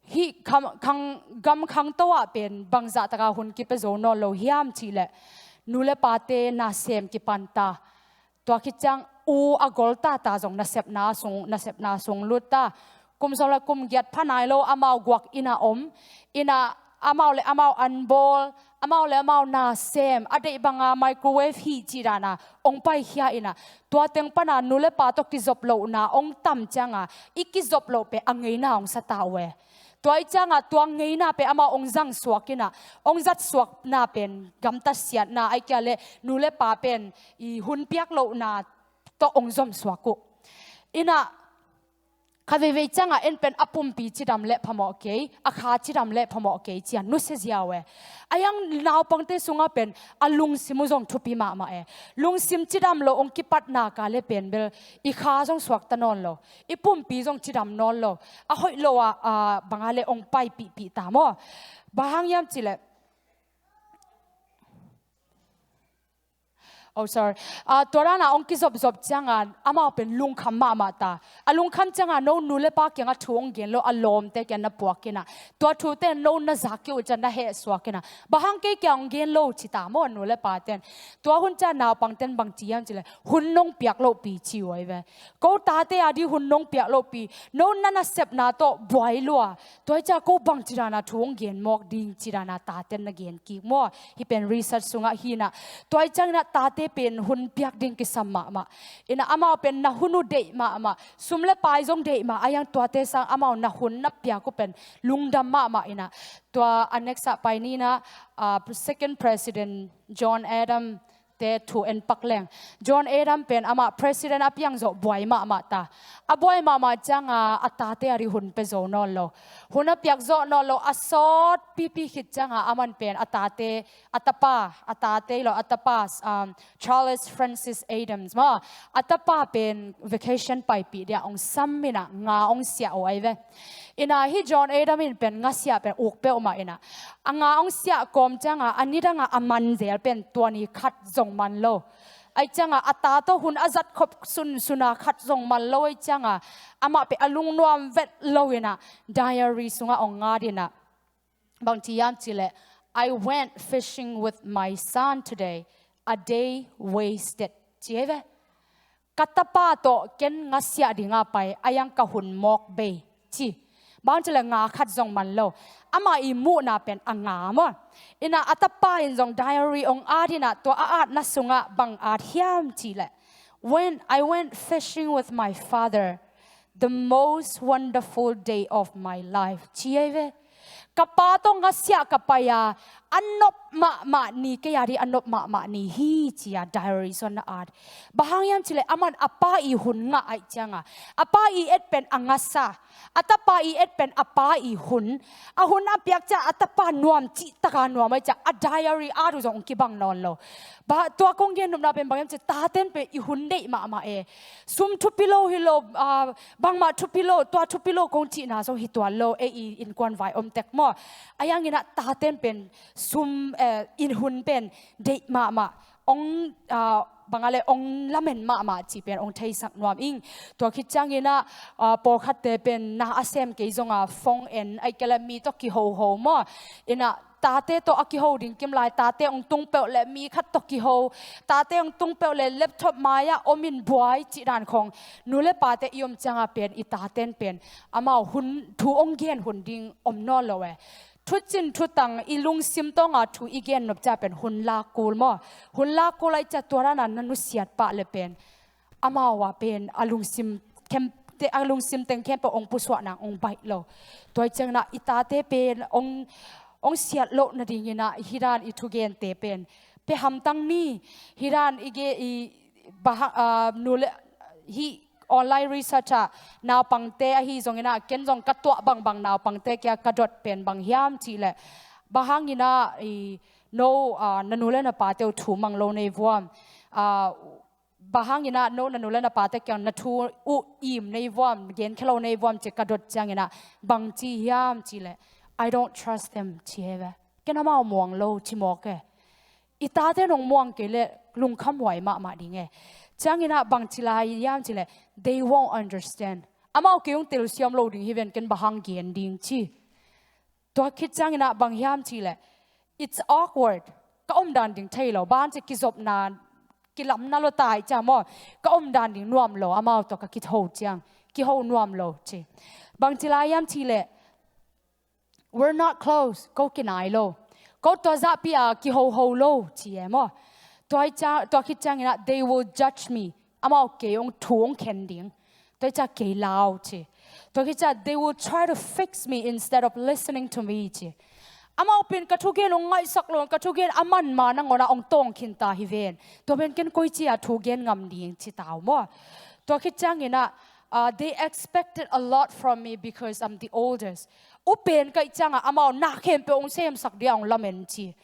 Hih kham-, khang, gam khangto ah pen bangzah tak a hun kipia zo nawn lo hiam cih leh, nu le pate nasem kipan ta. Tua khit ciang u a gol tata zong nasepna sung, nasepna sung lut ta. Kum sawm le kum giat pha nai lo amau guak inn a om. Inn a amau le amau an bawl, amau le amau nasem, a deih bang a microwave hih cih dan a hong paikhia ina. Tua teng pan a nu le pa tawh kizop lohna hong tam ciang a, i kizop loh pen a ngeina hong sa ta uh e. Tua ahi ciang a tua ngeina pen amau hong zang suak ina, hong zat suakna pen gamtat siatna, ahih kei leh nu le pa pen i hun piak lohna tawh hong zom suak uh. Ina kha veivei ciang a en pen a pumpi cidam le phamawh kei, a kha cidam le phamawh kei ci a nusia ziau e. A hiang naupangte sungah pen a lungsim uh zong thupi mahmah e. Lungsim cidam lo hong kipatna ka le pen bel i kha zong suakta nawn lo, i pumpi zong cidam nawn lo, a hoih lo a, a bang a le hong paipihpih ta maw. Bang hang hiam cih leh, oh, sorry. Ah, tua dan a hong kizopzop ciang a amau pen lungkham mahmah ta. A lungkham ciang a no nu le pa kiang a thu hong gen lo, a lawmte kiang na puak ina. Tua thute no na za kei uh ciang na heh suak ina. Bang hang kei kiang hong gen lo ci ta maw nu le paten. Tua hun ciang naupangten bang ci hiam cih leh, "Hun nong piak lohpi," ci uh ahi ve. "Ko tate a di hun nong piak lohpi. No na nasepna tawh buai lua. Tua ahi ciang ko bangci dan a thu hong gen mawk ding," ci dan a taten na gen kik maw. Hih pen research sungah hi ina. Tua ahi ciang ina tate pen hun piak ding kisam mahmah. Ina amau pen na hun uh deih mahmah. Sum le pai zong deih mah. A hiang tuate sang amau na hun na piak uh pen lungdam mahmah ina. Tua a next ah pai ni ina, ah, Second President John Adam te thu en pak leng. John Adam pen amah president a piang zawh buai mahmah ta. A buai mahmah ciang a, a tate a di hun pia zo nawn lo. Hun a piak zawh nawn lo, a sawt pipi khit ciang a, aman pen a tate, a tapa, a tate lo, a tapa, um, Charles Francis Adams maw. A tapa pen vacation paipih dia hong sam ina nga hong siah uh ahi ve. Ina hih John Adam in pen nga siah pen uk peuhmah ina. A nga hong siah kawm ciang a, a nidang a a man zel pen tua ni khat zong man lo. Ahih ciang a, a ta tawh hun a zat khop sunsun a khat zong man lo ahih ciang a, amah pen a lungnuam vet lo ina, diary sungah hong ngat ina. Bang ci hiam cih leh, "I went fishing with my son today, a day wasted," ci ahi ve. "Ka tapa tawh ken nga siah ding a pai, a hiang ka hun mawk bei," ci. Bang cileh nga khat zong man lo. Amah i muhna pen a nga maw. Inah a tapa in zong diary ong at inah tua a atna sungah bang at hiam cileh, "When I went fishing with my father, the most wonderful day of my life," ci ei ve. Ka pa tawh ngasiah ka pai a, a nop mahmah ni, kei a dih a nop mahmah ni hi ci a diary sung na at. Bang hang hiam cileh aman a pa i hun ngah aih cianga, a pa i et pen a ngasa, a tapa i et pen a pa i hun, a hun a piak cia a tapa nuam cihtaka nuam aih cia a diary at uh zong kibang nawn lo. Ba tua kong gen nopna pen bang hiam ci, taten pen i hun deih mahmah e. Sum thupi lo hi lo, ah, bangmah thupi lo, tua thupi lo kong cihna zong hi tuan lo e, i innkuan vai om tek maw. A yanginah taten pen sum, eh, i hun pen deih mahmah. Ong, ah, bang a le ong lamen mahmah cih pen ong theisak nuam ing. Tua khit cianginah, ah, pawlkhatte pen na a sem kei zonga phone en, aih kei le mi tawh kihoho maw. Inah tate tawh a kiho ding kim lai, tate ong tung peuh le mi khat tawh kiho, tate ong tung peuh le laptop mai-ah om in buai cih dan khong. Nu le pate i om cianga pen i taten pen amau hun, thu ong gen hun ding om nawn lo e. Thucin thutang i lungsim tawnga thu i gen nop cia pen hun lak kul maw. Hun lak kul aih cia tua dana na nusiat pah le pen amau a pen a lungsim khem, te, a lungsim teng khempeuh ong pusuah nang ong baih lo. Tua i cianginah i tate pen ong, ong siat loh nadinginah hi dan i thugente pen pia hamtang ni. Hi dan i ge i, ba ha, ah, nu le, hih online research ah naupangte ahi zonginah ken zong ka tuah bangbang naupangte kia ka dot pen bang hiam cihleh, bang hanginah i no, ah, na nu le na pate uh thu mang lo nei vuam, ah, bang hanginah no na nu le na pate kiang na thu uh im nei vuam, genkhia lo nei vuam ci ka dot cianginah bang ci hiam cihleh, "I don't trust them," ci hi ve. "Ken amau muang lo," ci mawk e. I tate nong muang kei le lungkhamhuai mahmah ding e. Cianginah bang ci lai hiam cihleh, "They won't understand." Amau kei ong telsiam lo ding hi ven, ken bang hang gen ding ci. Tua khit cianginah bang hiam cihleh, "It's awkward." Ka om dan ding thei lo, bang ci kizopna, kilamna lo tai cia maw. Ka om dan ding nuam lo, amau tawh ka kiho ciang, kiho nuam lo ci. Bang ci lai hiam cihleh, "We're not close." Ko kinai lo. Ko tua zahpi a kihoho lo ci e maw. Tua i cia, tua khit cianginah, "They will judge me." Amau kei ong thu ong khen ding. Tua i cia kei lau ci. Tua khit cia, "They will try to fix me instead of listening to me," ci. Amau pen ka thugen ong ngaihsak lo, ka thugen a manma nangona ong tawng khinta hi ven. Tua pen ken koi cia thugen ngam ding ci tau maw. Tua khit cianginah, ah, "They expected a lot from me because I'm the oldest." U pen kaih cianga amau na khempeuh ong semsak dia ong lamen ci.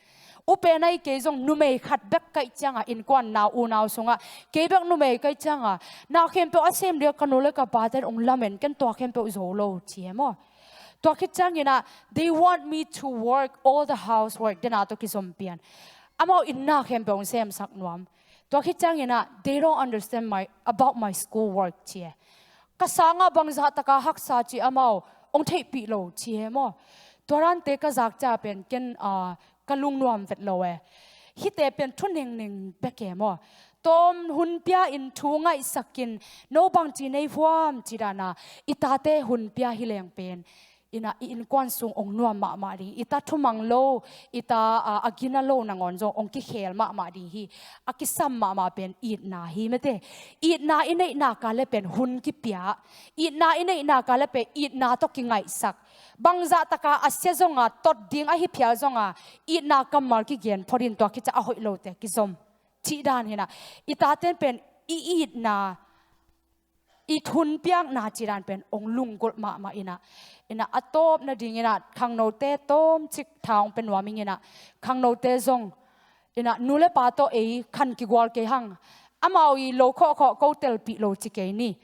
U pen ahi kei zong numei khat bek kaih cianga innkuan nau unau sunga kei bek numei kaih cianga na khempeuh a sem dia ka nu le ka pate ong lamen, ken tua khempeuh zo lo ci e maw. Tua khit cianginah, "They want me to work all the housework," dena tawh kizom pian. Amau inn na khempeuh ong semsak nuam. Tua khit cianginah, "They don't understand my, about my school work," ci e. Ka sangah bangzah taka haksa ci amau ong theihpih lo ci e maw. Tua dante ka zak cia pen ken, ah, ka lungnuam vet lo e. Hihte pen thu nengneng bek e maw. Tawm hun pia in thu ngaihsak in, no bang ci nei vuam ci dana i tate hun pia hi leng pen, inah i innkuan sung ong nuam mahmah ding. I ta thumang lo, i ta, ah, a gina lo nangawn zong ong kikhel mahmah ding hi. A kisam mahmah pen itna hi mate. Itna i neihna ka le pen hun kipia. Itna i neihna ka le pen itna tawh kingaihsak. Bangzah taka a sia zonga tot ding ahi phial zonga itna kammal kigen phot in, tua khit cia a hoih lote kizom. Cih dan hinah. I taten pen i itna, i hun piakna cih dan pen ong lunggulh mahmah inah. Inah a tawp nadinginah khangnote tawmcik tha ong pia nuam ing inah. Khangnote zong inah nu le pa tawh ei khan kigual kei hang. Amau i lo khawhkhawh ko telpih lo ci kei ni.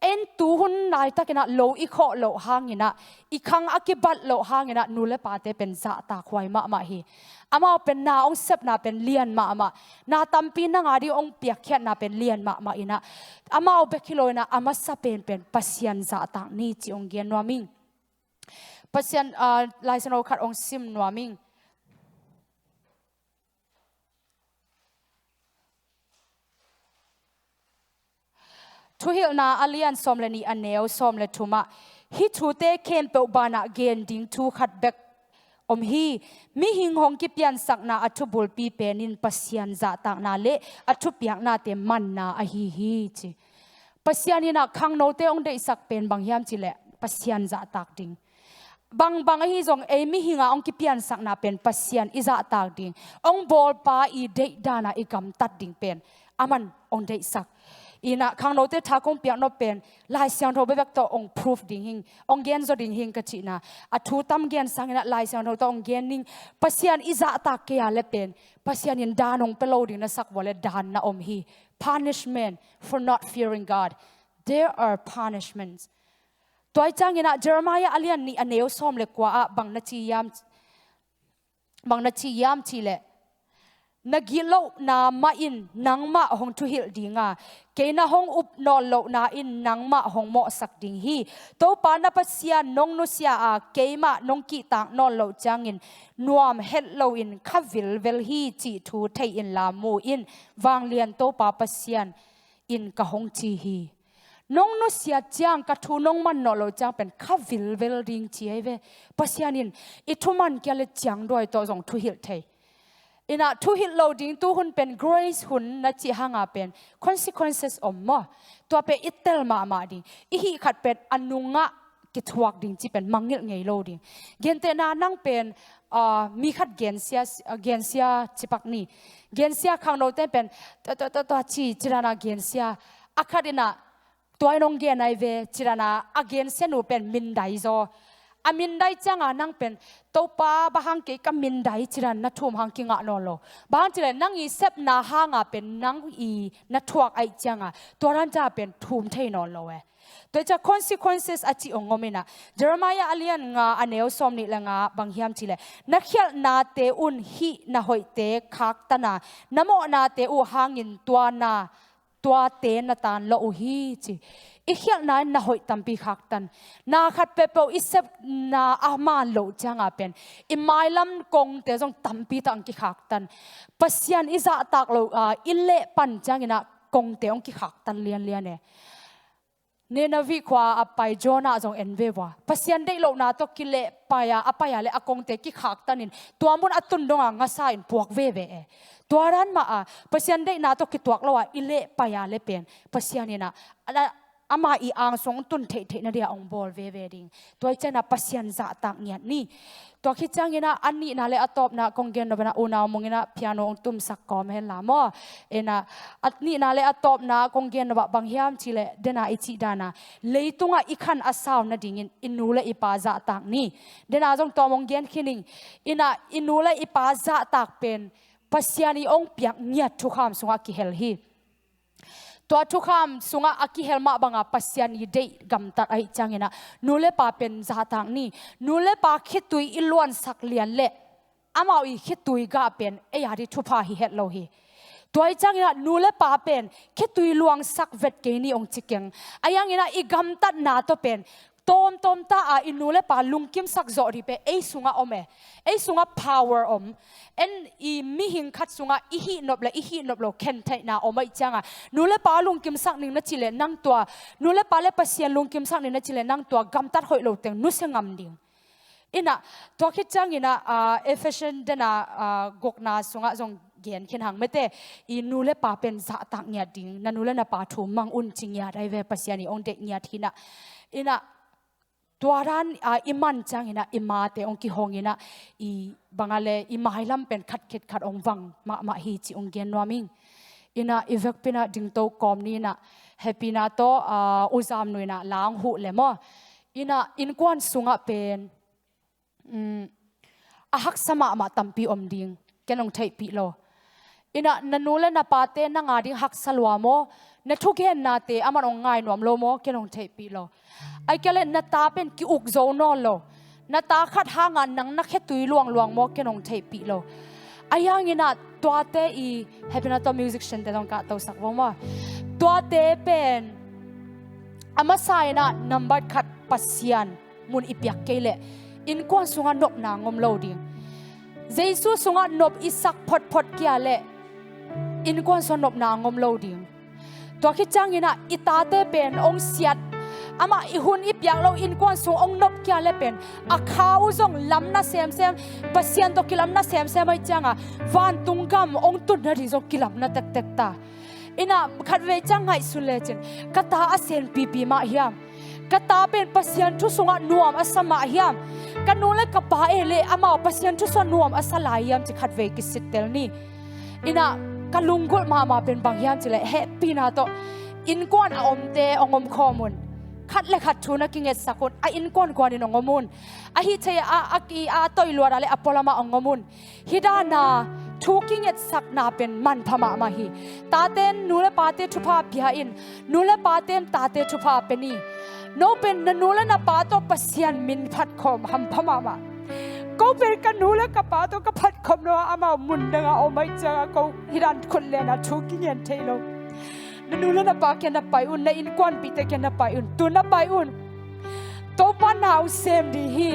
En tu hun laitakinah lo i khawh loh hanginah, i khang a kibat loh hanginah nu le pate pen zahtak huai mahmah hi. Amau pen na ong sepna pen lian mahmah. Na tampi nanga ding ong piakkhiatna pen lian mahmah inah. Amau bek hi lo inah a masa penpen Pasian zahtak ni ci ong gen nuam ing. Pasian, ah, Laisiangtho khat ong sim nuam ing. Thuhilhna a lian sawm le nih a neu sawm le thumah, Hih thute khempeuh banah gen ding thu khat bek om hi. Mihing hong kipiansakna a thubulpi pen in Pasian zahtakna le a thupiaknate manna ahi hi, ci. Pasian in ah khangnote hong deihsak pen bang hiam cih leh Pasian zahtak ding. Bangbang ahi zong ei mihing a hong kipiansakna pen Pasian i zahtak ding. Hong bawlpa i deih dan a i gamtat ding pen aman hong deihsak. In ah khangnote tha kong piak nop pen Lai Siangtho bekbek tawh hong proof ding hing, hong gen zaw ding hing ka cihna. A thu tam gen sangin ah Lai Siangtho tawh hong gen ning. Pasian i zahtak kei a leh pen Pasian in dan hong pia lo ding na sak vua leh dan na om hi. Punishment for not fearing God. There are punishments. Tua ahih ciangin ah Jeremiah a lian nih a neu sawm le kua ah bang na ci hiam, bang na ci hiam cih leh, na gitlohna mah in nangmah hong thuhilh ding a, kei na hong up nawn lohna in nangmah hong mawhsak ding hi. Topa na Pasian nong nusia a, keimah nong kihtak nawn loh ciangin nuam het loin kha vilvel hi cih thu thei inla mu in, Vanglian Topa Pasian in ka hong ci hi. Nong nusiat ciang, ka thu nong man nawn loh ciang pen kha vilvel ding ci ahi ve. Pasian in i thuman kei a leh ciangduai tawh zong thuhilh thei. In ah thuhilh lo ding tu hun pen grace hun na cih hang a pen consequences om maw? Tua pen i tel mahmah ding. I hih khat pen a nungah kithuak ding cih pen mangngilh ngei lo ding. Gentehna nang pen, ah, mi khat gensia, ah, gensia ci pak ni. Gensia khangnote pen tua, tua, tua, tua ci, ci dan a gensia. A khat in ah tua in hong gen ahi ve, ci dan a a gensia nu pen mindai zaw. A mindai ciang a nang pen Topa, bang hang kei ka mindai ci dan na thum hang kingah nawn lo. Bang hang cih leh nang i sepna hang a pen nang i na thuak ahih ciang a tua dan ciang a pen thum thei nawn lo e. Tua ciang consequences a cih hong om in ah, Jeremiah a lian nga a neu sawm nih le nga bang hiam cih leh, na khialhnate un hih na hoihte khaktan a, na mawhnate uh hangin tua na, tuate na tan lawh uh hi, ci. I khialhna in na hoih tampi khaktan. Na khat peuhpeuh i sepna a man loh ciang a pen i mailam kongte zong tampi tak hong kikhaktan. Pasian i zahtak loh a i lehpan ciangin ah kongte hong kikhaktan lianlian e. Nineveh khua a pai Jonah zong en ve vua. Pasian deih lohna tawh kilehpai a, a pai a leh a kongte kikhaktan in tua mun a tun dong a ngasa in puak veve e. Tua dan mah a Pasian deihna tawh kituak lo a i lehpai a leh pen Pasian in ah, a, ama i ang sung tun theihtheihna dia hong bawl veve ding. Tua ahih ciang a Pasian zahtak ngiat ni. Tua khit ciangin ah a nihna le a tawpna kong gen nop in ah unau mung in ah piano hong tumsak kawm hen la maw. In ah a nihna le a tawpna kong gen nop ah bang hiam cih leh, den a i cih dan a leitungah i khan a sau nadingin i nu le i pa zahtak ni. Den a zong tawm hong gen khin ing. In ah i nu le i pa zahtak pen Pasian i hong piak ngiat thukham sungah kihel hi. Tua thukham sungah a kihel mah bang a Pasian i deih gamtat ahih ciangin ah nu le pa pen zahtak ni. Nu le pa khitui i luansak lian leh amau i khitui gah pen ei a ding thupha hi het lo hi. Tua ahih ciangin ah nu le pa pen khitui luangsak vet kei ni hong ci keng. Ahi hangin ah i gamtatna tawh pen tawmtawm ta a i nu le pa lungkimsak zawh ding pen ei sungah om e. Ei sungah power om. En i mihing khat sungah i hih nop le i hih nop lo khentheihna om ahih ciang a nu le pa lungkimsak ning na cih leh nang tua, nu le pa le Pasian lungkimsak ning na cih leh nang tua gamtat hoih lo teng nusia ngam ding. In ah tua khit ciangin ah, ah, Ephesian den a, ah, gukna sungah zong gen khin hang mete, i nu le pa pen zahtak ngiat ding, na nu le na pa thu mang un ci ngiat ahi ve, Pasian i hong deih ngiat hi in ah. In ah tua dan, ah, i man ciangin ah i mate hong kihong in ah i bang a leh i mailam pen khat khit khat hong vang mahmah hi cih hong gen nuam ing. In ah i vekpi in ah dingto kawm ni in ah hehpihna tawh, ah, U Zam Nu in ah la hong huh leh maw. In ah innkuan sungah pen, um, a haksa mahmah tampi om ding, ken hong theihpih lo. In ah na nu le na pate nang a ding haksa lua maw? Na thugennate aman hong ngai nuam lo maw? Ken hong theihpih lo. Ahih kei leh na ta pen ki-uk zo nawn lo. Na ta khat hang a nang na khitui luangluang maw? Ken hong theihpih lo. Ahi hangin ah tuate i, hehpihna tawh musician te zong kahtosak vo maw. Tuate pen a masa in ah nambat khat Pasian mun i piak kei leh innkuan sungah nopna ngom lo ding. Jesu sungah nop i sak photphot kei a leh innkuan sungah nopna ngom lo ding. Tua khit ciangin ah i tate pen hong siat, Amah i hun i piak lo innkuan sung hong nop kia le pen a kha uh zong lamna semsem, Pasian tawh kilamna semsem ahih cianga vantung gam hong tunna ding zong kilamna tektek ta. Inah khatvei ciang ngaihsun lecin, ka ta a senpipi mah hiam? Ka ta pen Pasian thu sungah nuam a sa mah hiam? Ka nu le ka pa e le amau Pasian thu sungah nuam a sa lai hiam ci khatvei kisittel ni. Inah ka lunggulh mahmah pen bang hiam cileh hehpihna tawh innkuan a omte hong omkhawm un. Khat le khat thu na kingetsak un. A innkuan kuanin hong om un. A hih thei a, a ki a toiluat a le a pualamah hong om un. Hih dana thu kingetsakna pen manpha mahmah hi. Taten nu le pate thupha pia in, nu le paten tate thupha pe ni. No pen na nu le na pa tawh Pasian min phatkhawm hampha mahmah. Ko pen ka nu le ka pa tawh ka phatkhawm lo a amau mun dangah om ahih cianga ko hih dan khut lena thu kingen thei lo. Na nu le na pa kia na pai un, na innkuanpihte kia na pai un, tu na pai un. Topa na hong sem ding hi.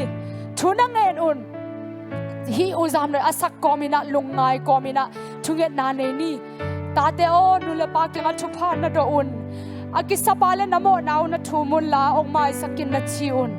Thu na ngen un. Hih U Zam Noi a sak kawminah lungngai kawminah thungetna nei ni. Tate aw, nu le pa kiangah thupha na dawh un. A kisapa le na mawhna uh na thum unla hong maisakin na ci un.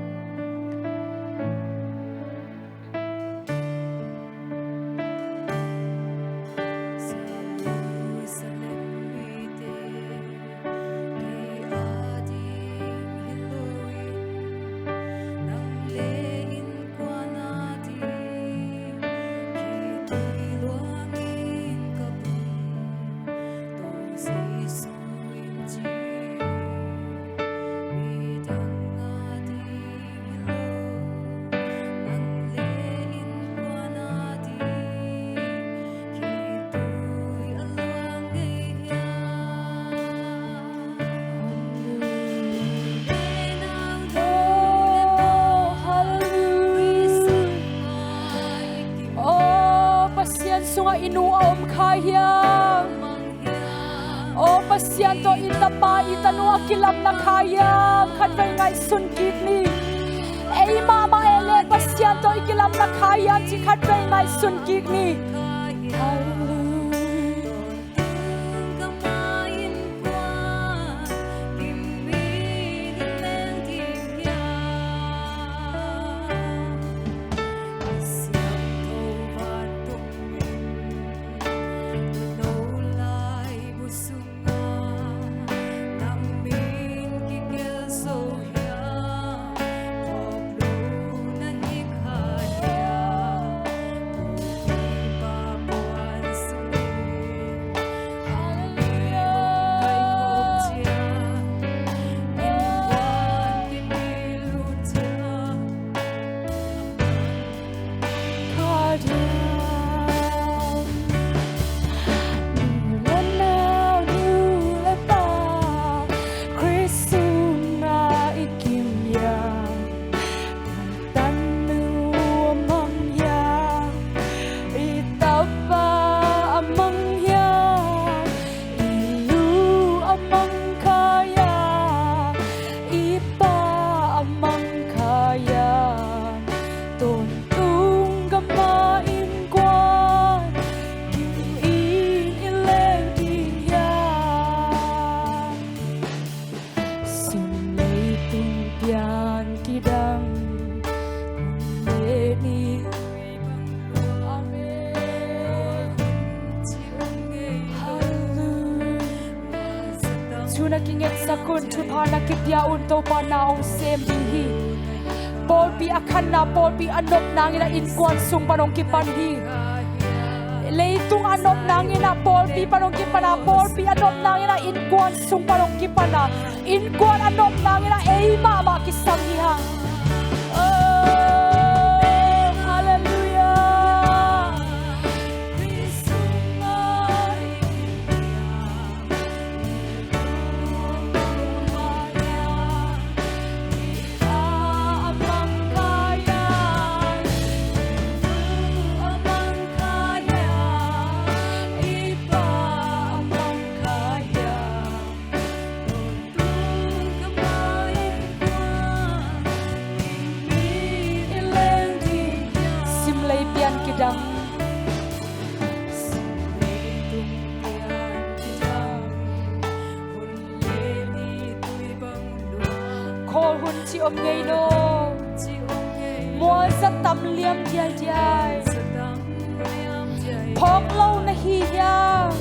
Oh, Pasian sungah i nu a om kha hiam? Aw, Pasian tawh i tapa i tanu a kilamna kha hiam? Khatvei ngaihsun kik ni. Ei mahmah e le Pasian tawh i kilamna kha hiam ci khatvei ngaihsun kik ni. Tanu a mang hiam, i tapa a mang hiam, i nu a mang kha hiam, i pa a mang kha hiam, tawntung gam a innkuan kim in i leng ding hiam? Sum leitung pian kidam, Amen. Halleluia. Thu na kingetsak un, thupha na kipia un, Topa na hong sem ding hi. Pawlpi a khanna, pawlpi a nop nangin a innkuan sung pan hong kipan hi. Leitung a nop nangin a pawlpi pan hong kipan a, pawlpi a nop nangin a innkuan sung pan hong kipan a, innkuan a nop nangin a ei mahmah kisam hi hang. Oh, halleluia. Ci om ngei lo. Mualzat tam liam diaidiai. Phawk lo na hi hiam?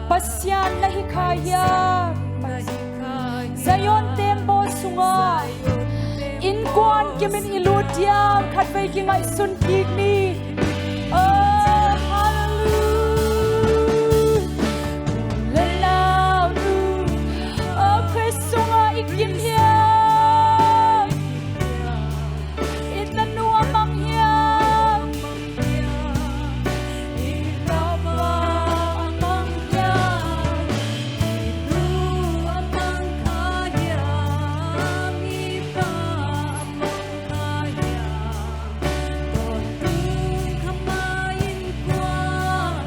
Pasian na hi kha hiam? Zion tembaw sungah innkuan kimin i lut diam khatvei kingaihsun kik ni. Oh, hallelujah. Lellau nu. Oh, Khrist sungah i kim hiam? I tanu a mang hiam? I tapa a mang hiam? I nu a mang kha hiam? I pa a mang kha hiam? Tawntung kha ma innkuan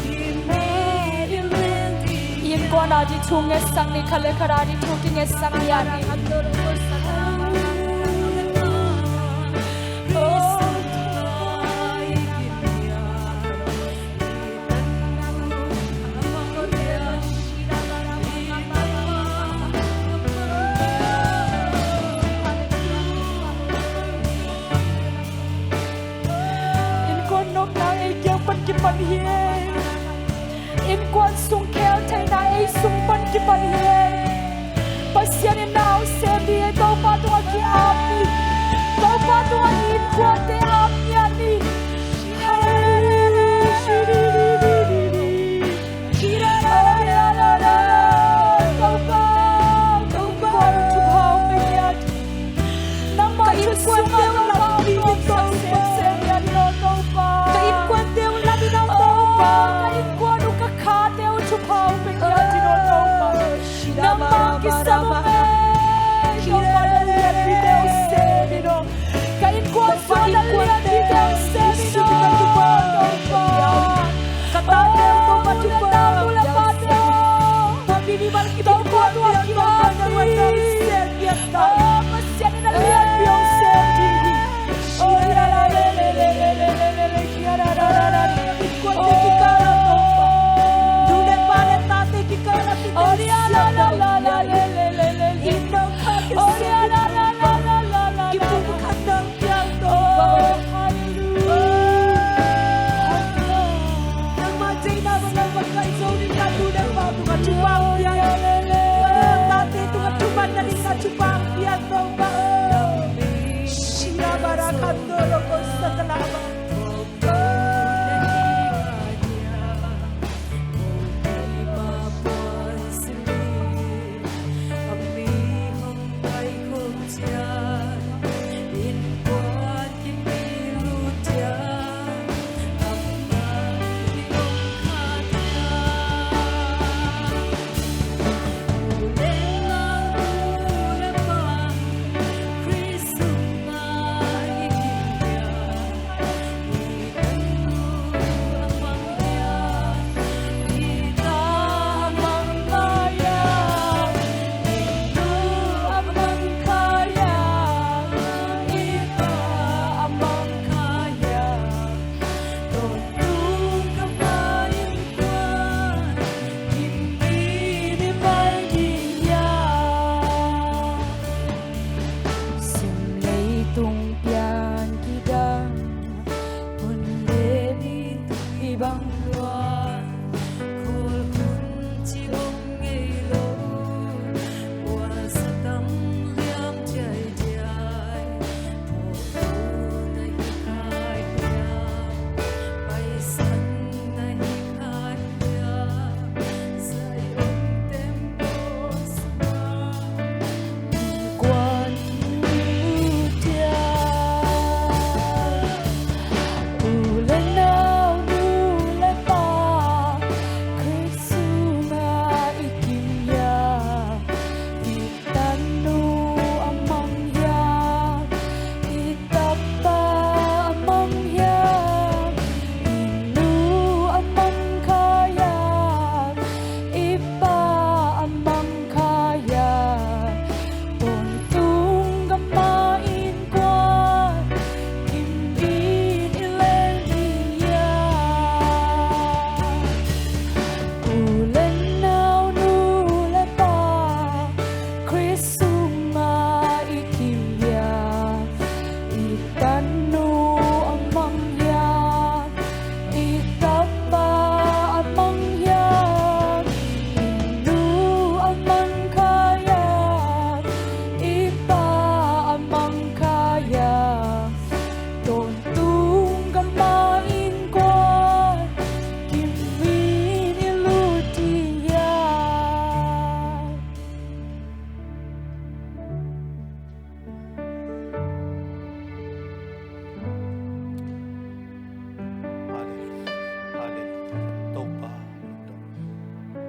i met i mel ding. Innkuan a ding thu ngetsak ni, khat le khat a ding thu kingetsak ni a ding. Innkuan nopna ei kiang pan kipan hi. Innkuan sung khel theihna ei sung pan kipan hi. Pasian in na au sem ding hi. Topa tungah ki-ap ni. Topa tungah i innkuante ap ngiat ni. Topa, Topa, Topa, thupha hong pia ngiat. Nangmah ka innkuante hong lam ding hi Topa. Ka innkuante hong lam ding hi Topa. Ka innkuan uh ka khate uh thupha hong pia ngiat hi Topa. Nangmah kisam uh mei. Topa, na lianpite uh sem in aw. Ka innkuan sung na lianpite uh sem in aw Topa. Ka tate uh Topa thupha hong pia ngiat. Topa, Pasian in na lianpi uh sem ding hi. Oh, la, la, la, la. Innkuante kikal ah Topa, nu le pa le tate kikal ah Topa, innkuan kikal ah Topa, kipumkhat nang piang Topa. Nangmah deihna bang nangmah kaih zo ding ka nu le pa tungah thupha hong pia, tate tungah thumanna ding ka thupha hong pia Topa. Shira bara khandoro ko sakala ba.